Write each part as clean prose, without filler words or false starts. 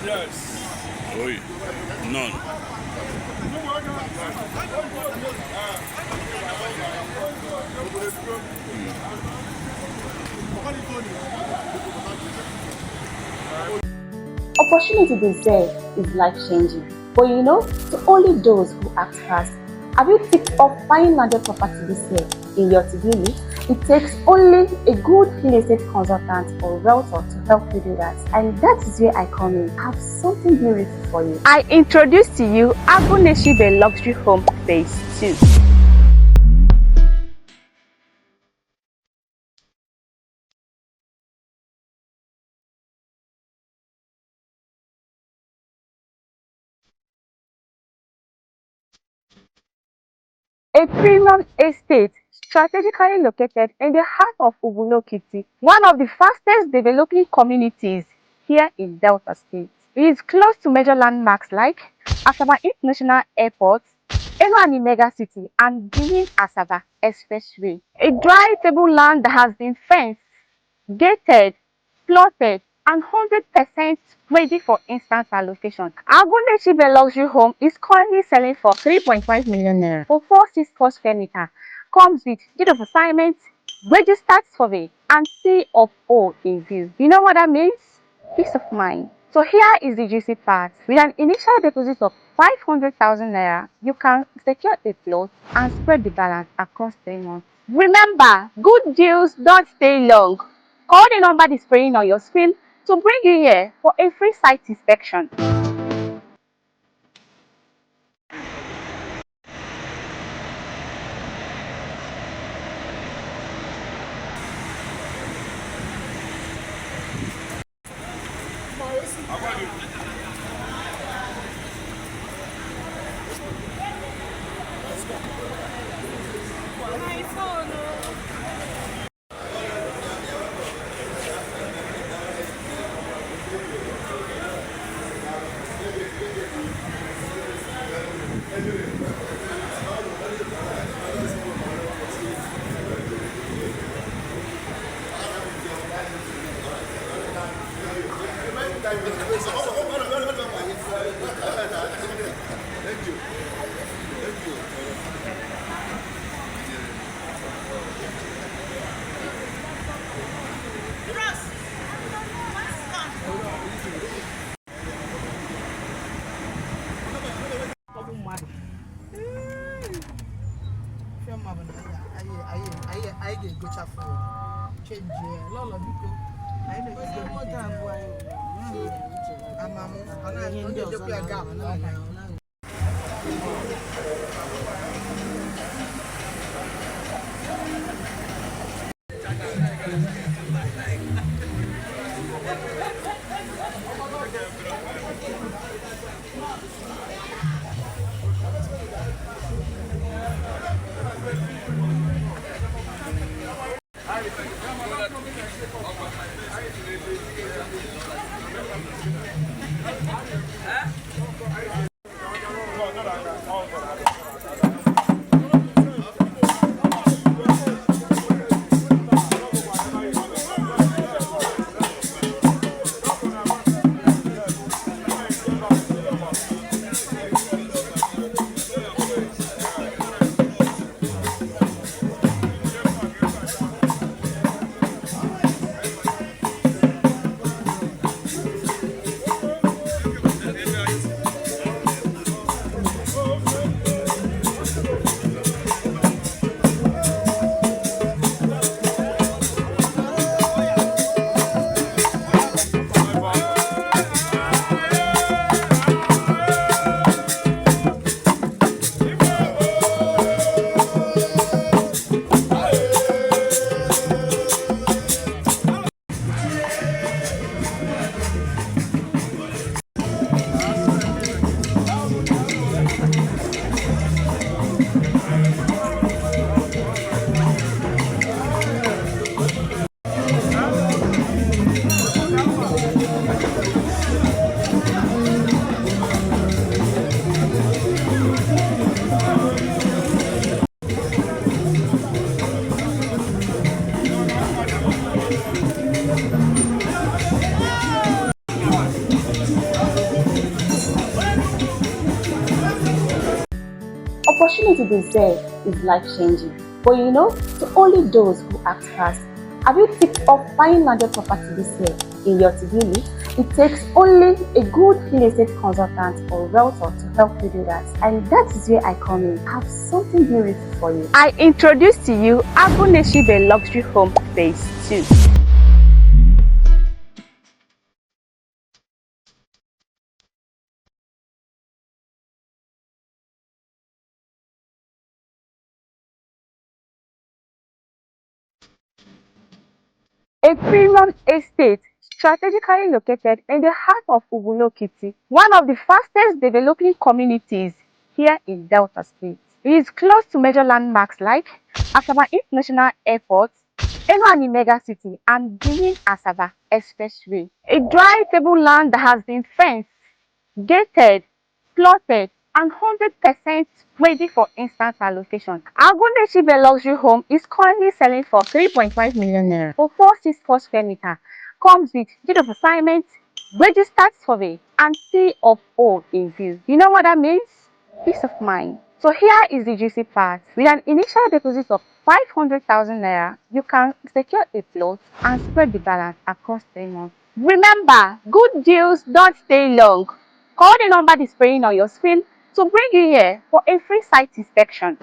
Oui. None. Opportunity they say is life changing, but to only those who act fast. Have you picked up buying landed property this year in your to-do list? It takes only a good real estate consultant or realtor to help you do that. And that is where I come in. I have something beautiful for you. I introduce to you Aguneshibe Luxury Home Phase 2. A premium estate strategically located in the heart of Ubulokiti, one of the fastest developing communities here in Delta State. It is close to major landmarks like Asaba International Airport, Enuani Mega City, and Benin Asaba Expressway. A dry table land that has been fenced, gated, plotted, and 100% ready for instant allocation. Agunde Chibe Luxury Home is currently selling for 3.5 million naira for 464 square meter. Comes with deed of assignment, registered survey, and C of O in view. You know what that means? Peace of mind. So here is the juicy part. With an initial deposit of 500,000 naira, you can secure a plot and spread the balance across 3 months. Remember, good deals don't stay long. Call the number displaying on your screen to bring you here for a free site inspection. to deserve is life-changing. But you know, to only those who act fast. Have you picked up buying landed property this year in your to-do list? It takes only a good real estate consultant or realtor to help you do that. And that is where I come in. I have something beautiful for you. I introduce to you Nwabueze Luxury Home Phase 2. A premium estate strategically located in the heart of Ubulokiti, one of the fastest developing communities here in Delta State. It is close to major landmarks like Asaba International Airport, Enwani Mega City, and Benin Asaba Expressway. A dry table land that has been fenced, gated, plotted, and 100% ready for instant allocation. Nwabueze Luxury Home is currently selling for 3.5 million naira for 464 square meter. Comes with deed of assignment, registered survey, and C of O in view. You know what that means? Peace of mind. So here is the juicy part. With an initial deposit of 500,000 naira, you can secure a plot and spread the balance across 3 months. Remember, good deals don't stay long. Call the number displaying on your screen to bring you here for a free site inspection.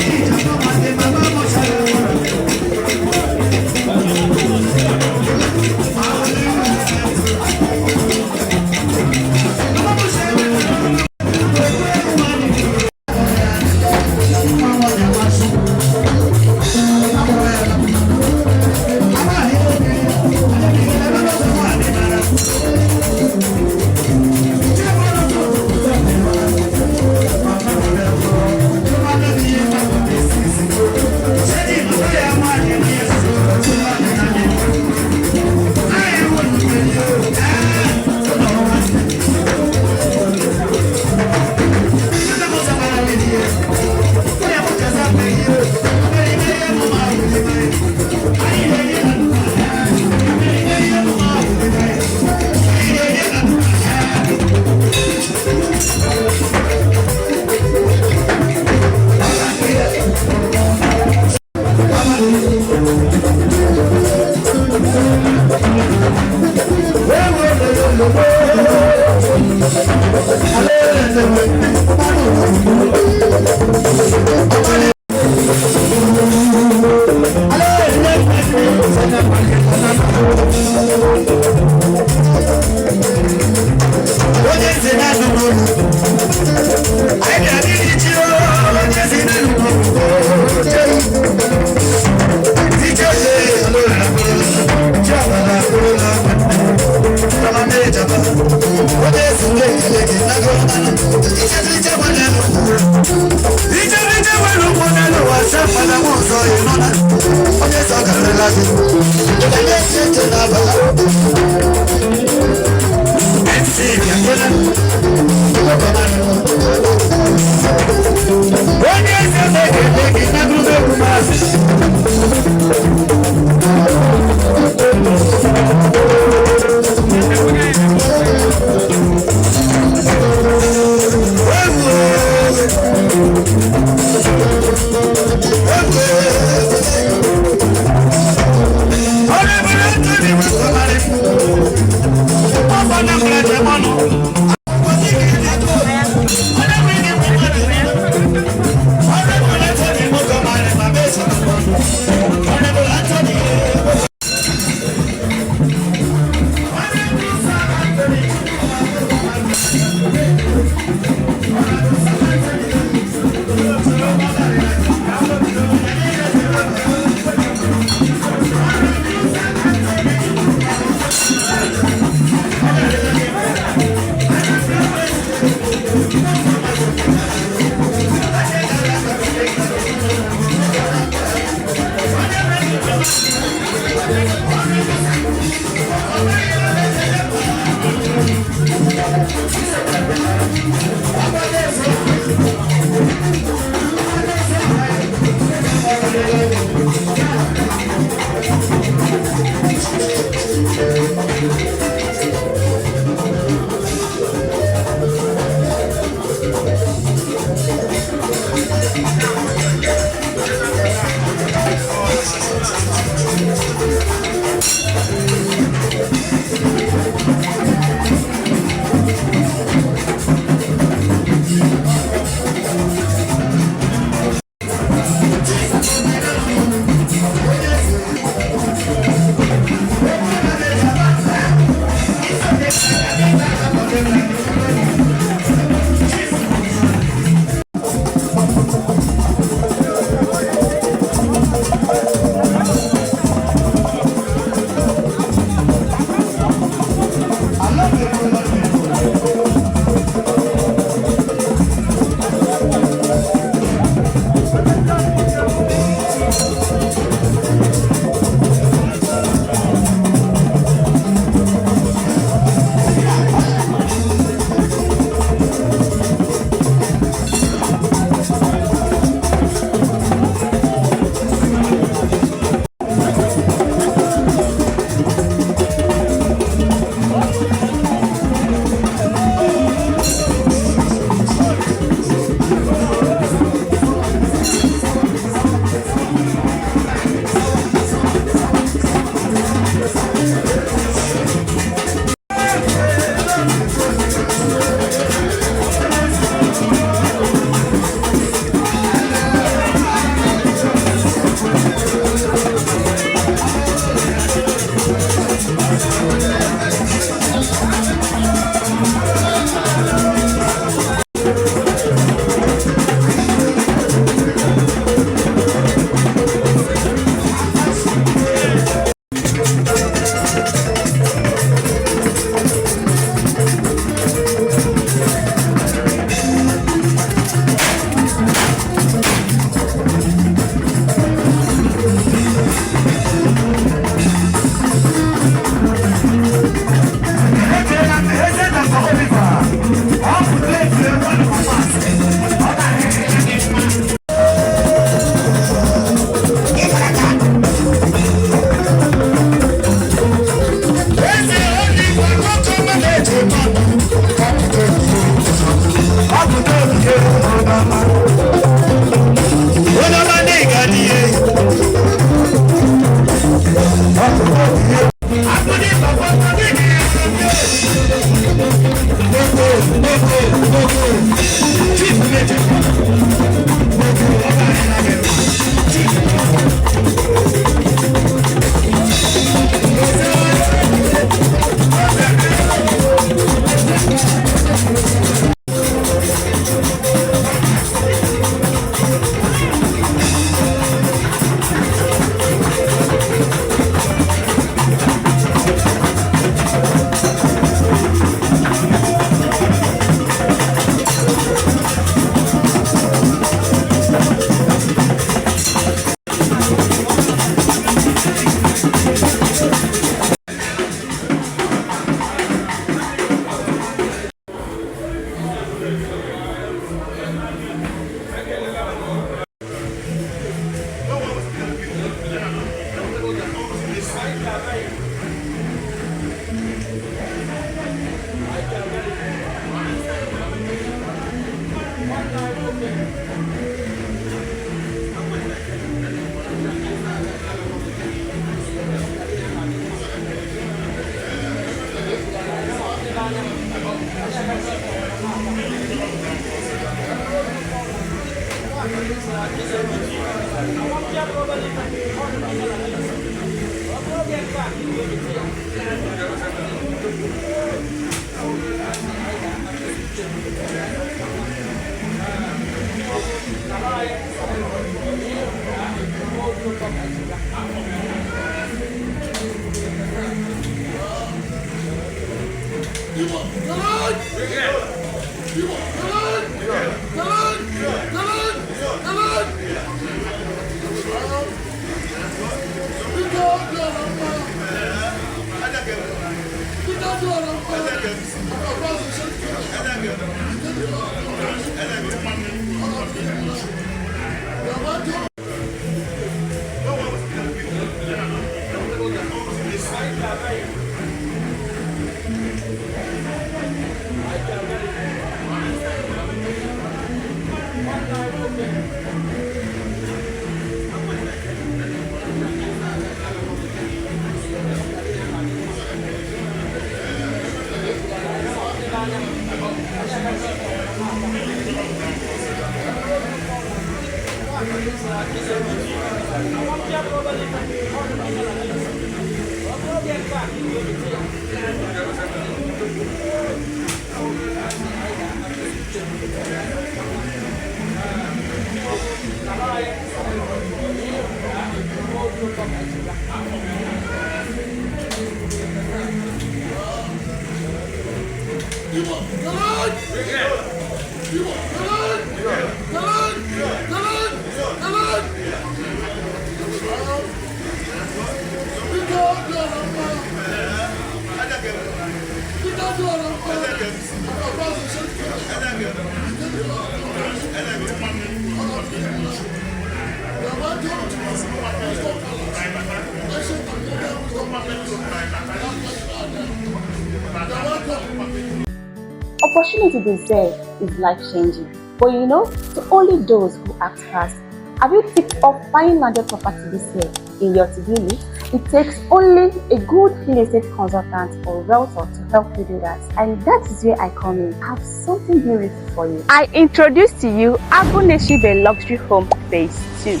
Opportunity they say is life-changing, but you know, to only those who act fast. Have you picked up buying landed property this year in your to-do list? It takes only a good real estate consultant or realtor to help you do that. And that is where I come in. I have something beautiful for you. I introduce to you Nwabueze Luxury Home Phase 2.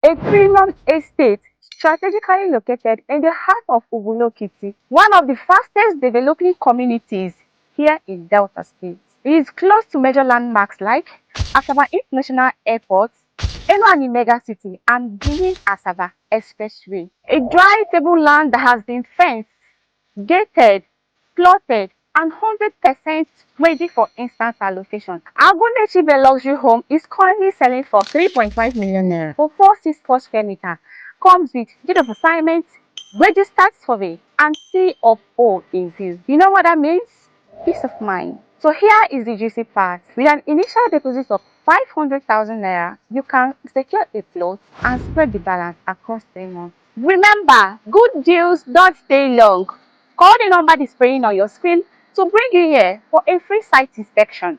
A premium estate strategically located in the heart of Ubulokiti, one of the fastest developing communities here in Delta State. It is close to major landmarks like Asaba International Airport, Enuani Mega City, and Benin Asaba Expressway. A dry table land that has been fenced, gated, plotted, and 100% ready for instant allocation. Nwabueze Luxury Home is currently selling for 3.5 million naira for 464 square meter. Comes with deed of assignment, registered survey, and C of O in view. You know what that means? Peace of mind. So here is the juicy part. With an initial deposit of 500,000 naira, you can secure a plot and spread the balance across 3 months. Remember, good deals don't stay long. Call the number displaying on your screen to bring you here for a free site inspection.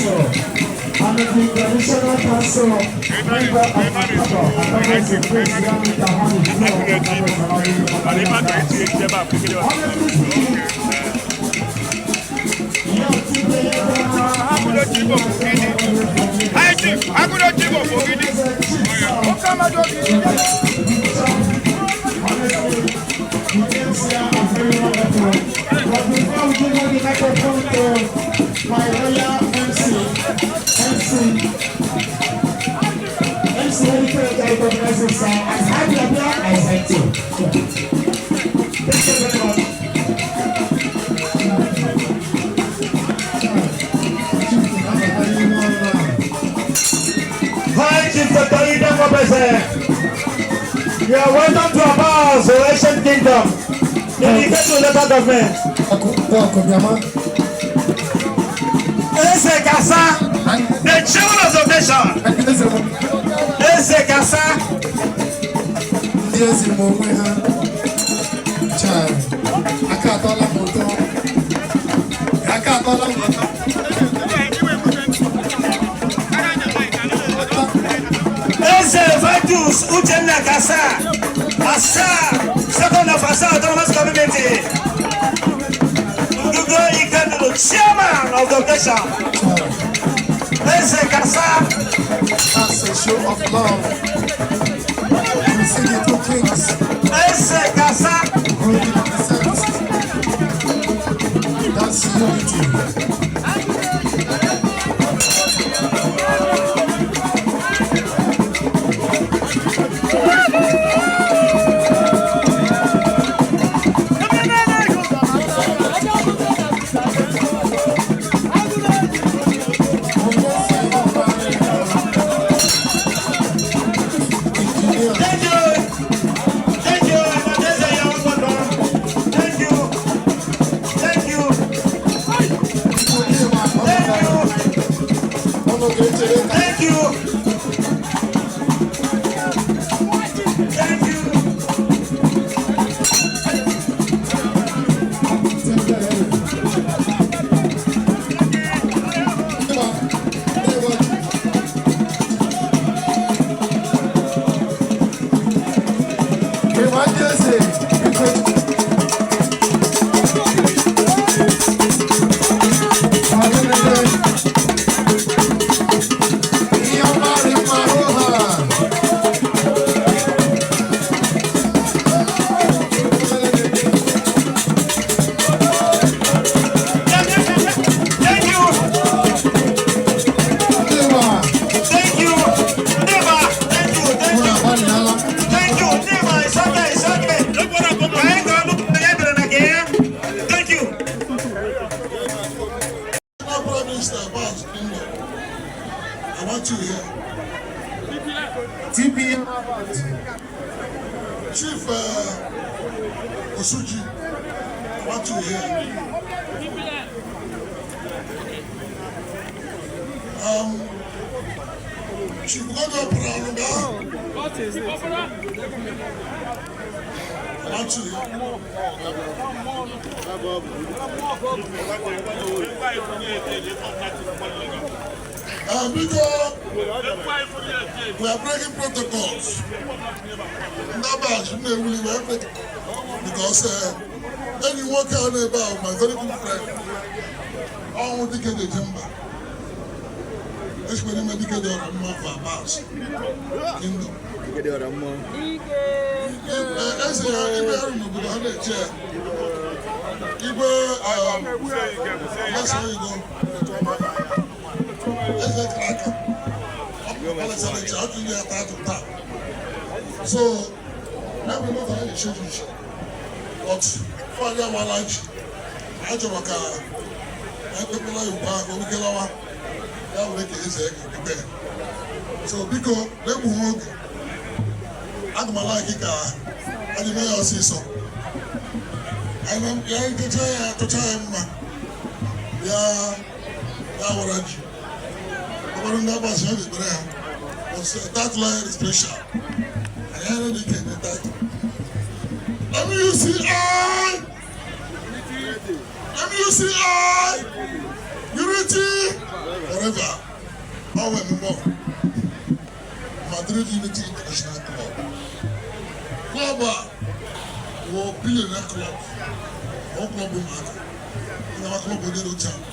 and the traditional council member of my royal MC, Heritage Organization, as happy as I said to. Thank you very much. Hi, Chief Nwabueze. You are welcome to our Celestial Kingdom. Dedicated to local government. Ese Kasa, the children of the nation. Ese Kasa. Yes, you know, child. I can't tell them what. I can't tell them what. Ese Vitus Uchenna Kasa. Asa, second of Asa Autonomous Community. Ikem, the chairman of the nation. Ese Kasa. That's a show of love. We see the two kings. Ese Kasa. That's unity. Thank you. I want you here. TPM Chief Osuji, I want you here. Chief Gogo Praluga, what is it? I want you here. Because we are breaking protocols. Because anyone can about my very good friend. I want to get the timber. Let's go to medical Abbas. Kingdom. As a chair. Let's go. So, now we know how to change. But for your life, I don't know how people like back when we get our that will make it easy. So, because let me hug, I'm like it. I didn't know see so. I'm going to try. That line is special. MUCI! Unity! forever. How anymore? Madrid Unity International Club. Club will be a club. All club will matter. Our club will get a chance.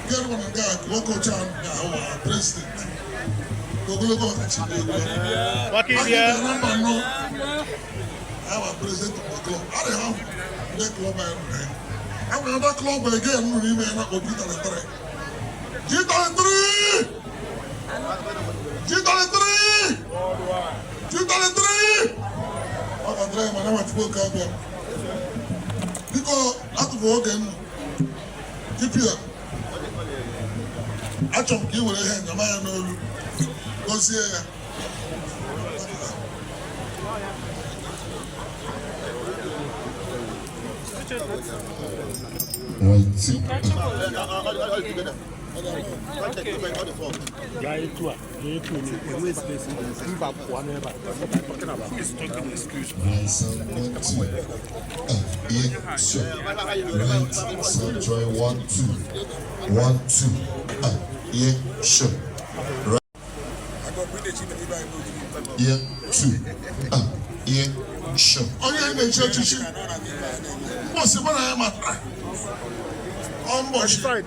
Get one of that local chance now, president. Our president of the club. I don't have that club. I have another club again. We may not go to the three. Get on three! Get on three! Get on three! I'm going to try my name to work out there. Because after working, keep here. I jump you with a hand. I might know. Go see her.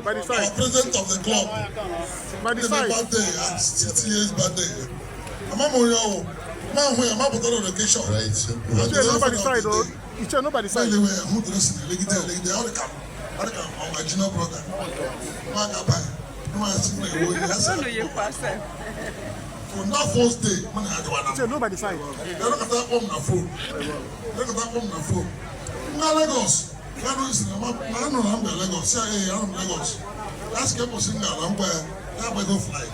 By the side. President of the club. By the side. Birthday, 60 years birthday. I'm on your man where I'm about to location. Right. Nobody side, though. It's nobody side. Anyway, who dress the lady? They all come. I come on my junior brother. Man, I buy. No one has seen me. From that first day, man, I do nobody side. Look at that woman on phone. Look at that woman on phone. Now Lagos. I don't know I'm Lagos. Hey, I'm Lagos. That's kept us in there. I'm where I go flight.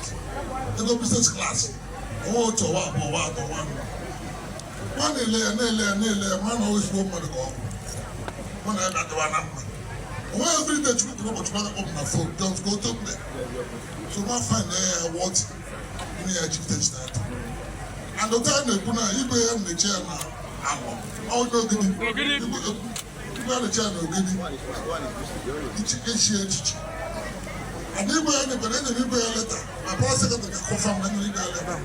They go business class. Oh, to what? One layer, man always go for the call. When I got the one number. Well, every day you go to open my phone. Don't go to play. So my find there what in the Egyptian state. And the time they put you go in the chair now. How do you the channel and you letter. My boss said that confirm when you letter.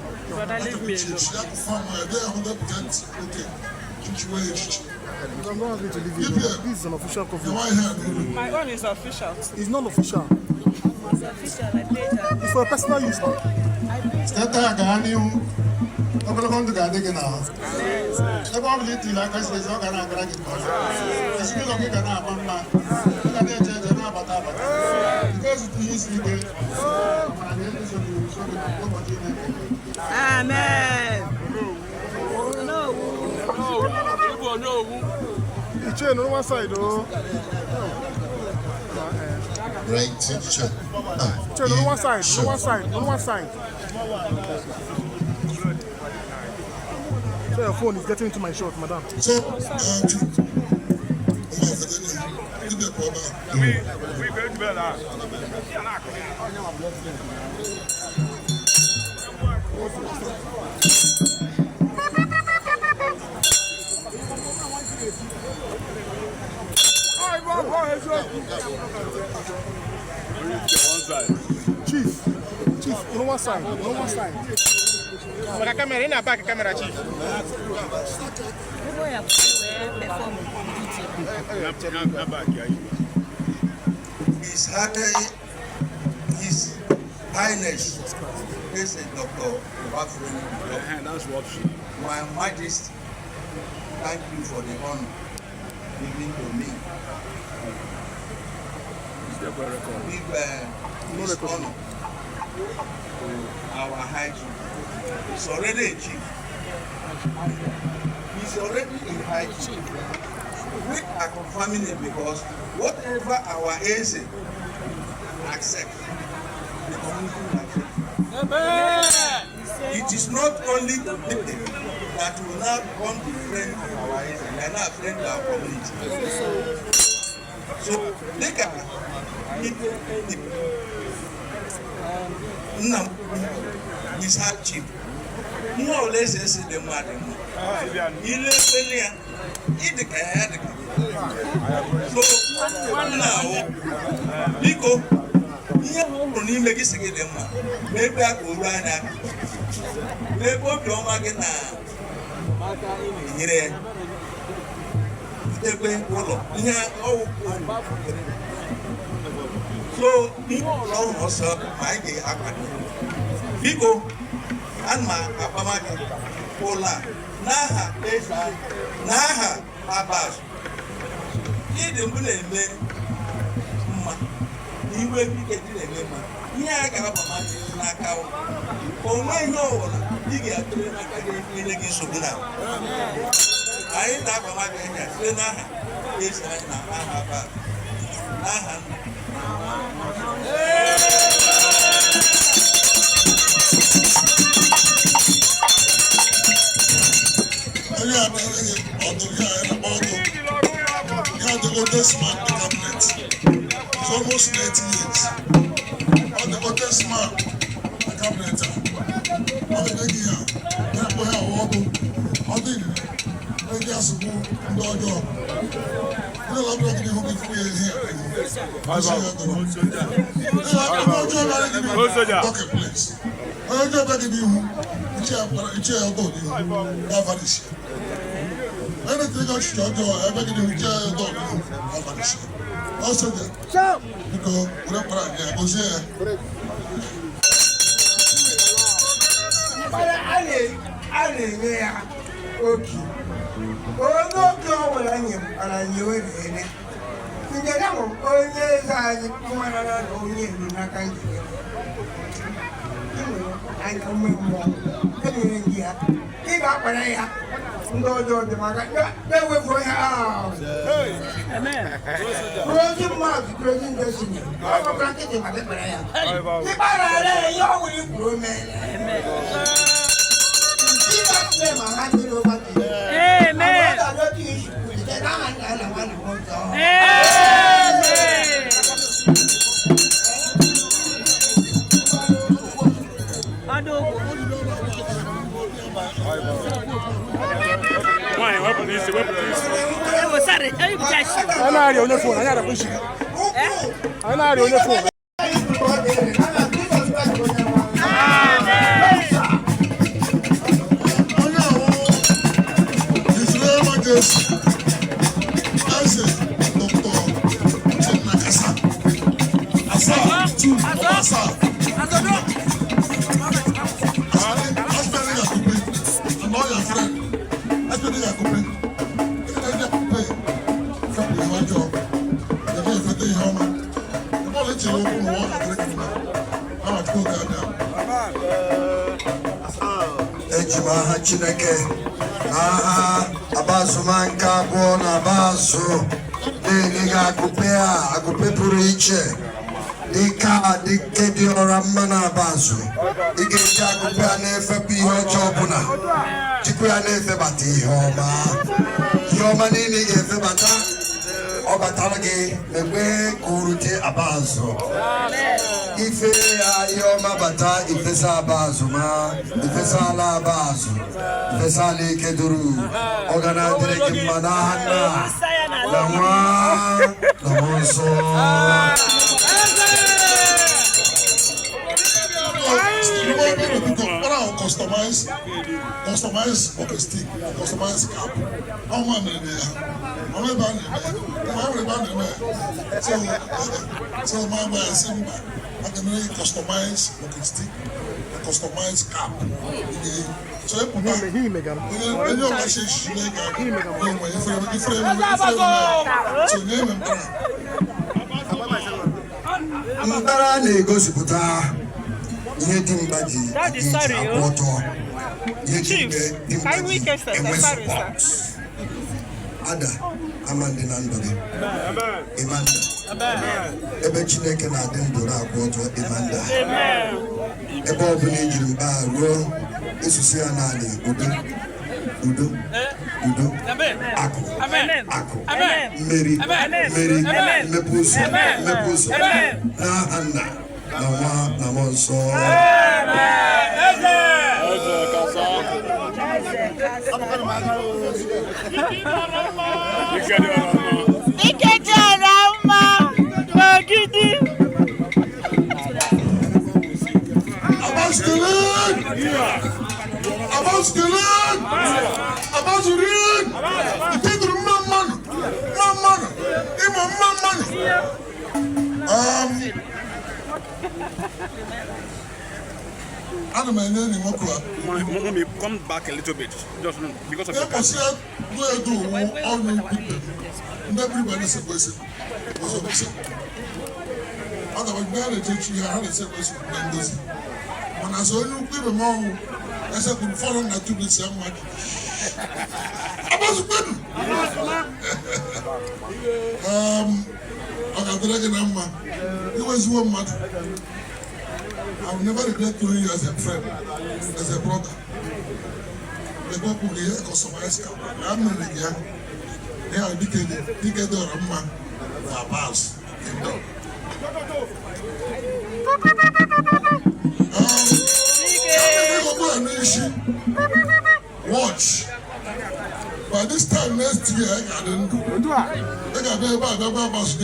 I'm not going to leave you. This is an official coffee. My own is official. It's not official. It's official. I paid that. It's for personal use. I'm going to go to the house. The public is like I said, I'm going to because it is amen. No. It's on one side, though. Right, teacher. On one side. So your phone is getting into my shot, madam. So, Chief, on one side. But camera in a back camera, chief. His Highness, President Dr. Nwabueze, My Majesty, thank you for the honor given to me. Give this honor to our High Chief. He's already a chief. He's already a High Chief. We are confirming it because whatever our AC accepts, the community will accept. It is not only the people that will now become the friend of our AC, they are not a friend of our community. So, look at His High Chief. More or less, yes, the matter. Il est venu. So now, Nico, ihe hụrụ n'ime gị si gị dị mma n'ebe a ka oru anya n'ebe obiọma gị na nyere ya ebe ụlọ ihe ọwụ so ihe ụlọ ọrụ ọsọ ma anyị ga-akwado biko ana m akpama gị ụlọ a n'aha eze anyị n'aha Abbas ịdị mbụ na-eme mma iwe ike dị na-eme mma ihe a ga-agbama gị n'aka onwe ihe ọbụla ị ga-atụrụ n'aka ga-enye gị nsogbu na anyị na-agbama gị anya site n'aha eze anyị na aha Abbas n'aha nna the oldest man in the cabinet. It's almost 90 years. I'm the oldest man in the cabinet. I'm the big year. I'm the boy I'm the just go do job. You know I'm not going to be free here. Okay, please. I'm not going to be who. Anything else you do, I beg you to do. Also, because we're not No, the maga. They were for your house. Amen. Closing mouth, closing destiny. I'm a blanket in my prayer. The Barra, you will grow man. Amen. See that name, I hand it over to you. Amen. I don't issue with the man and I want to go down. I'm not on the phone. I got a push. I'm not on the phone. Ejimaha Chineke aha abazumanka bona bazo nega akupe pụrụ iche dịka dike dị ọra mma na abazu ị ga-eji akupe a na-efepụ ihe ọjọọ ọbụla jikwa ya na-efebata ihe ọma niile ị ga-efebata ọ batara gị mgbe ka urute abazu ife ya ihe ọma bata ifesa abazu ma ifesa ala abazu ifesa ala ike duru ọ ga na-adịrị gị mma n'aha nna na nwa na mmụọ nsọ. Customize pocket stick, customize cap. How much is there? How many band is there? So my boy is simple. I can really customize pocket stick, customize cap. So you put that. When you watch it, you so name and brand. Mbara na-egosipụta ihe dị mba ji akwụ ọtọ ihe dị mba ji enwe support ada amandị na ndụ gị ịmanda ebe Chineke na-adị ndụ na-akwụ ọtọ ịmanda ebe ọ bụla ejiri mba ruo esusu ya naanị udo akụ mmeri mmepe ụzọ n'aha nna na nwa na mmụọ nsọ. Ike jara mma n'ogidi About Skelin! About Urin! You take the man! Mommy, come back a little bit. Just because of the camera. Everybody's a person. Otherwise, now they teach you how to say person. When I saw you give them all, I said, "We follow that to be so much." I was good. I got the number. It was 1 month. I will never regret knowing you as a friend, as a brother. The people here, because of my scalp, I'm not here. They are decade or a man for a pass. Watch. By this time next year, I didn't do. I got the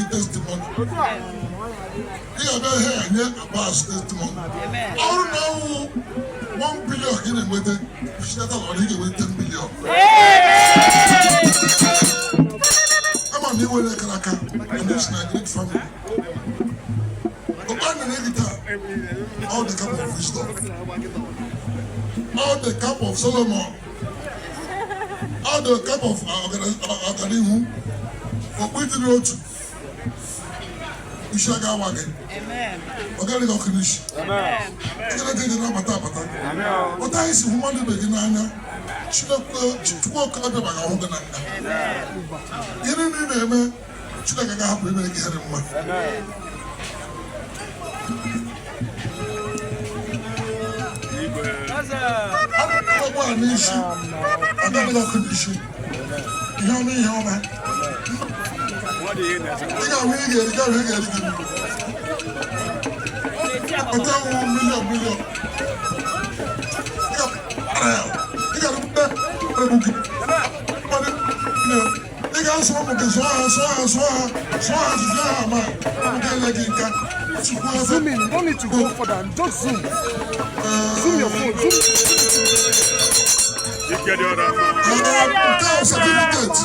testimony. I got about testimony. I don't know 1 billion in a way. She's not allowed to give 10 billion. I'm on the way to Kanaka, and this is a great family. All the cup of wisdom, all the cup of Solomon, all the cup of Akadimu, for waiting road to Ishaga Wagon. Amen. Organic Okinish. Amen. What I see, woman begin Nana, she don't go to walk out of my own. You didn't know, she like a happy make it. Amen. One issue, another condition. You know me, how man? What do you know? You got me here, you got me here. I tell you, million. You got they got someone to zoom in, you don't need to go for that, just zoom. Zoom your phone, zoom. You get the other certificate.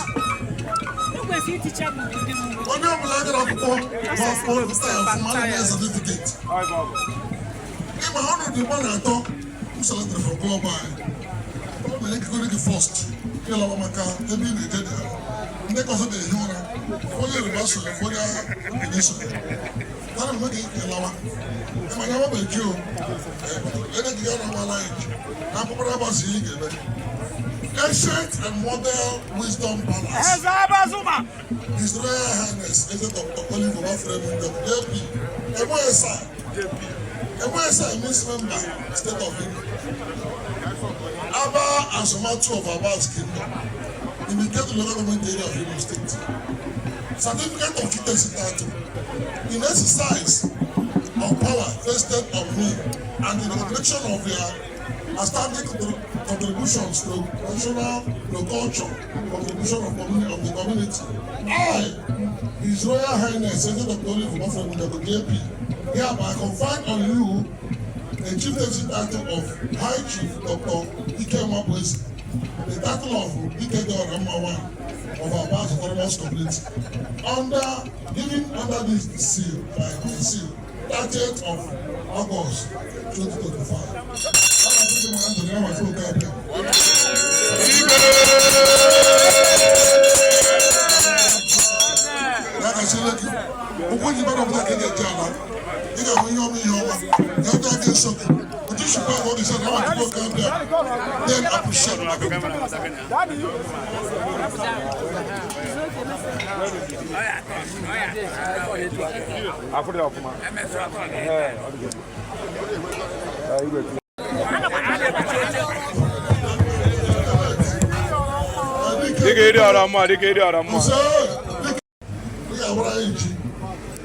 Ancient and modern wisdom balance. His Royal Highness, Dr. Oliver Wafremi, JP, MOSI means member, State of England. Abba and Somatu of Abba's kingdom, indicate the local government area of Imo State. Certificate of fitness title, in exercise of power vested on me and in the recognition of their outstanding contributions to national culture, contribution of the community. I, His Royal Highness, Dr. Oliver Wafremi, JP, hereby confer on you a chieftaincy title of High Chief Dr. Ikem Nwabueze, the title of Ikedor number 1 of our past autonomous community, given under this seal by the seal, 30th of August 2025. Then appreciate my I put it up, man.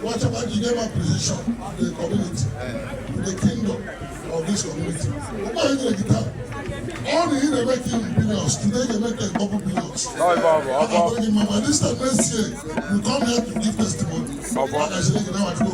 What about the name of position of the community, the kingdom of this community? All the they making billions, today they make a couple billions. By this time next year, you come here to give testimony. Like I said, now I go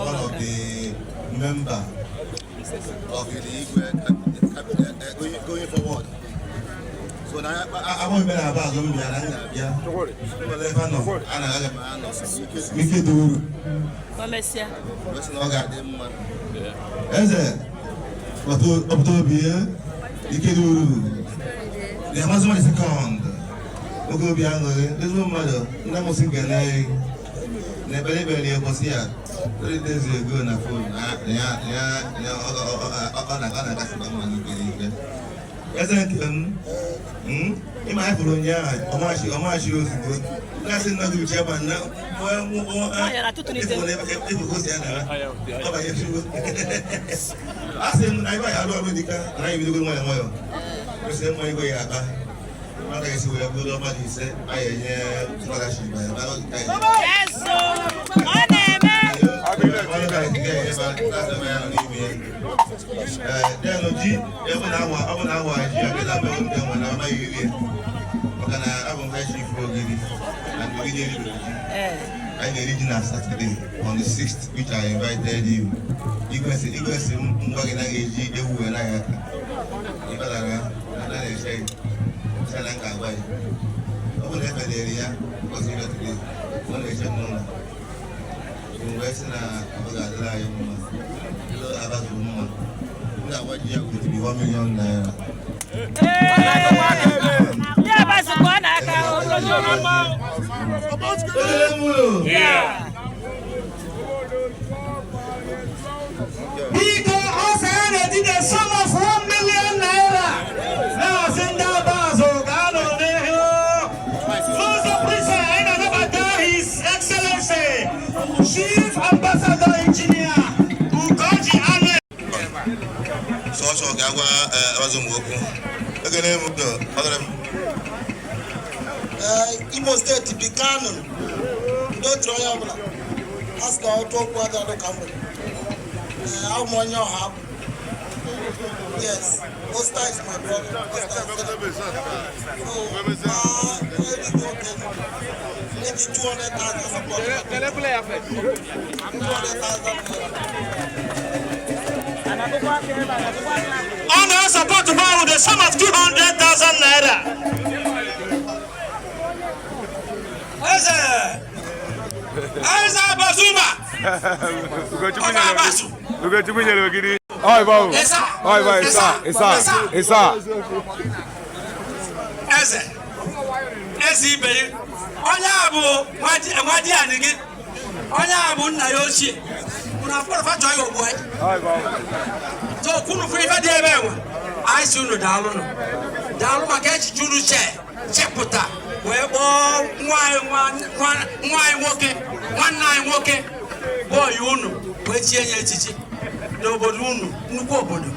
one of the members of the going forward. So now I want to be about to I original Saturday on the 6th, which I invited you. You can see Chief Ambassador Engineer Ugoji Ale. So Gagwa Abazumoku. Again, Imo State began no triangle. Ask our talk what other company. How many you have? Yes, Costa is my brother. Maybe 200,000 support. On our support to buy with the sum of 200,000 naira. Asa Bazuma. Onye abu nwadi anigi onye abu nna ya ochie una for fa joy ogbo so kunu fu ife dey be won ai si unu daalu maka eji juru cheputa we bo nwai nwoke boy unu we tie nya echichi n'obodo unu nnukwu obodo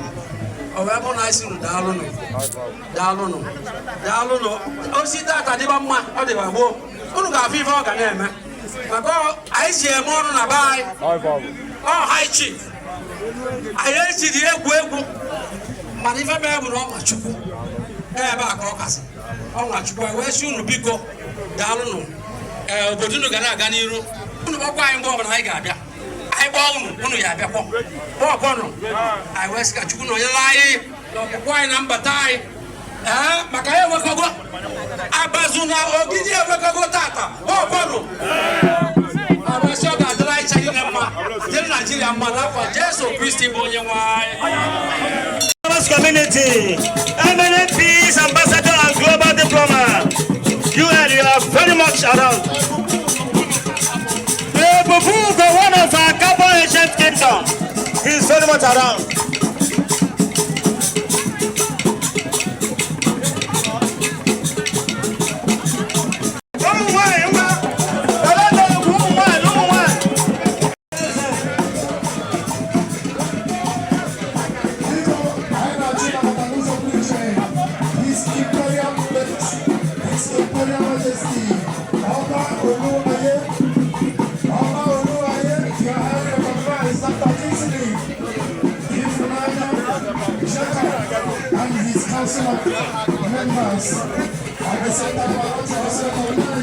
o we bo na isi unu daalu no o si data dị ba mma ọ dị ba gbo unu ga afi ife ọ ga na-eme maka anyị si eme ọrụ na bai high chief anyị ejiri egwu mana ife mee bụ na ọnwa chukwu ebe a ka ọ kasị ọnwa chukwu wee si unu biko daalụnụ obodo unu ga na-aga n'iru unu gbakwa anyị mgbe ọbụla anyị ga-abịa anyị gbaa unu ya abịa kpọkpọnụ anyị wee sị ka chukwu na onye laa anyị na ọkpụkpọ anyị na mbata anyị maka ya enwekọgo abazu na ogidi enwekọgo tata kpọkpọnụ abasị ọ ga-adịrị anyị chaghị na mma dịrị Naijiria mma n'afọ Jesu Kristi bụ onye nwe anyị. Community, eminent peace ambassador and global diplomat, you are very much around. One of our much around. Council of Members at the same time, I want to also recognize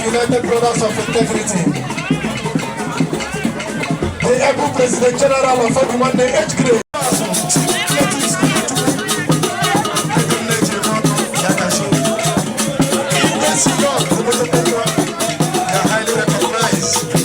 United Brothers of Integrity, the able President General of everyone, the 8th grade. They are highly recognized.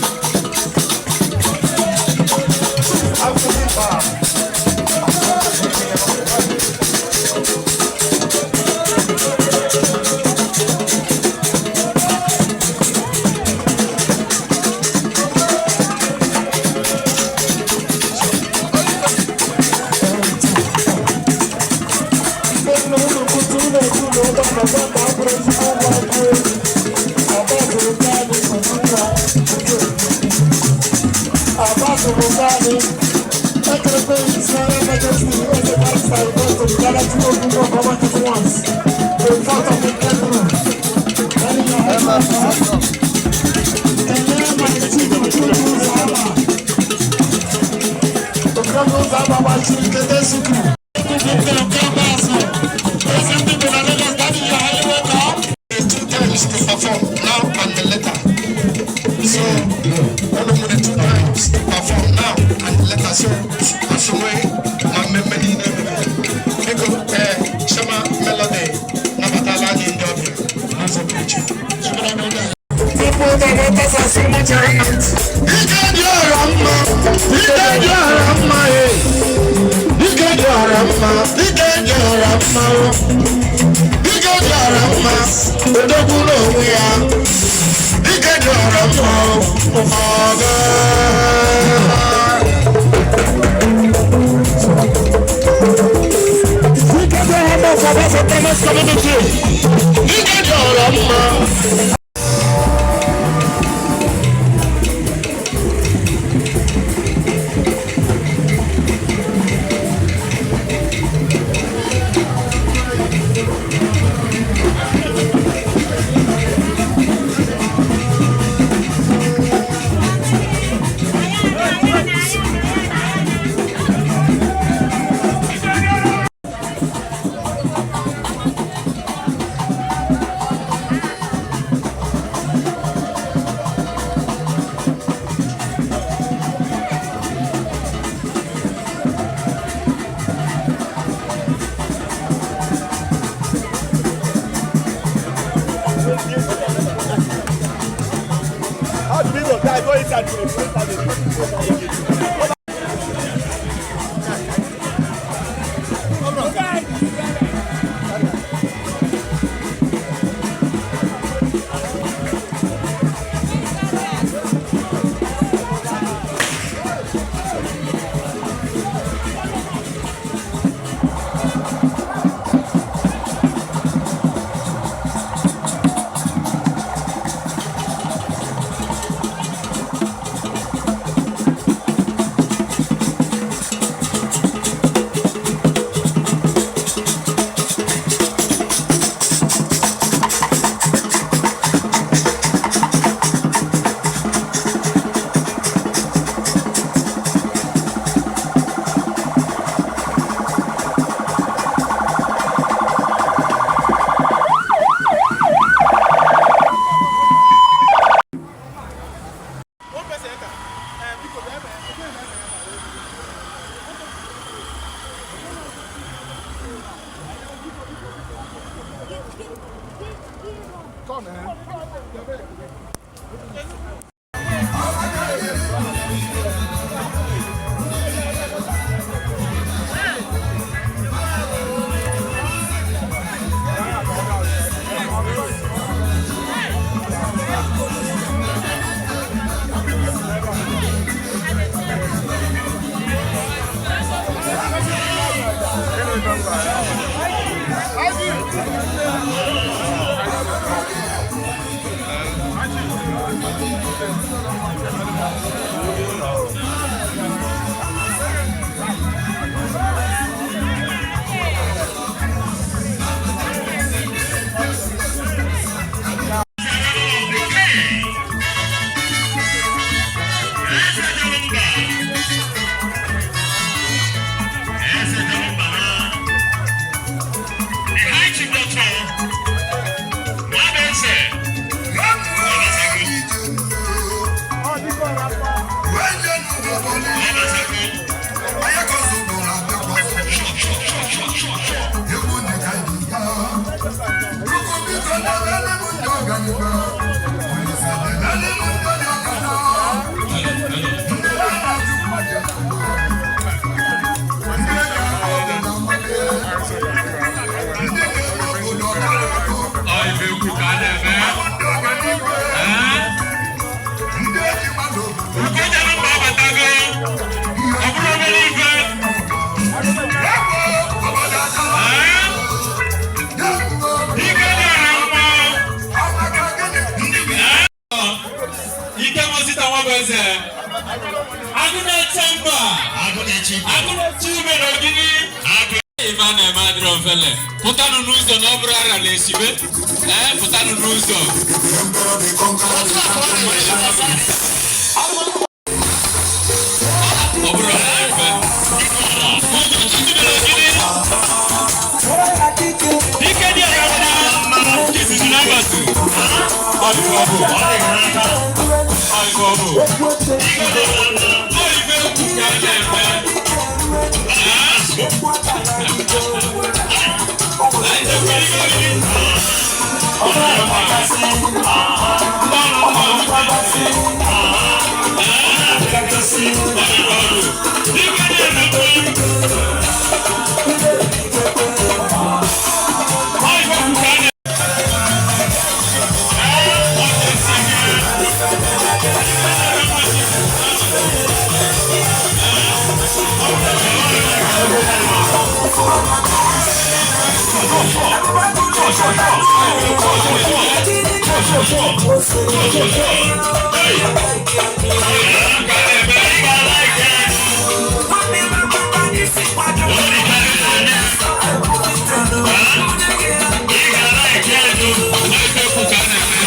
Ikem osita Nwabueze. Agune Chamber. Agune Chibe Rogini. Imana Madro Vele. Putanu n'ụzọ na ọ bụrụ ara na-esibe. Putanu n'ụzọ. Ọ bụrụ ara na-efe. Dike dị ara na kisizi na ngọzi. Ọdịgọbụ. Oyibe ukwu ka a na-eme.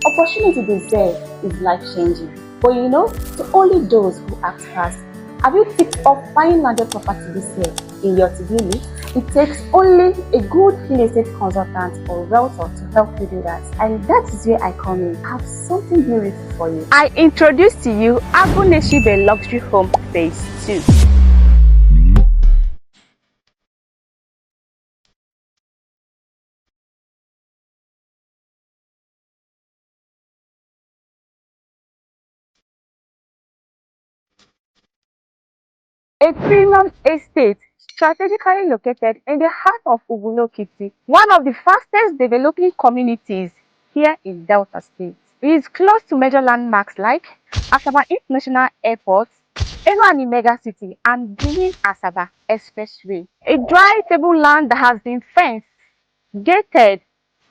Opportunity they say is life-changing, but you know, to only those who act fast. Have you tipped off buying landed property this year in your to-do list? It takes only a good real estate consultant or realtor to help you do that. And that is where I come in. I have something beautiful for you. I introduce to you Nwabueze Luxury Home Phase 2. A premium estate strategically located in the heart of Ubulokiti, one of the fastest developing communities here in Delta State. It is close to major landmarks like Asaba International Airport, Enuani Mega City, and Benin Asaba Expressway. A dry table land that has been fenced, gated,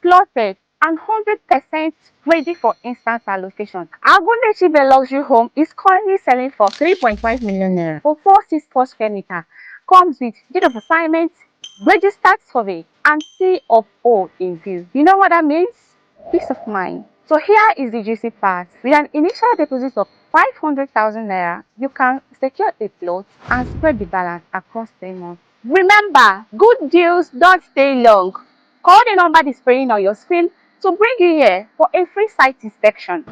plotted, and 100% ready for instant allocation. Nwabueze Luxury Home is currently selling for 3.5 million naira for 464 square meter. Comes with deed of assignment, registered survey, and C of O in view. You know what that means? Peace of mind. So here is the juicy part. With an initial deposit of 500,000 naira, you can secure a plot and spread the balance across 10 months. Remember, good deals don't stay long. Call the number displaying on your screen to bring you here for a free site inspection.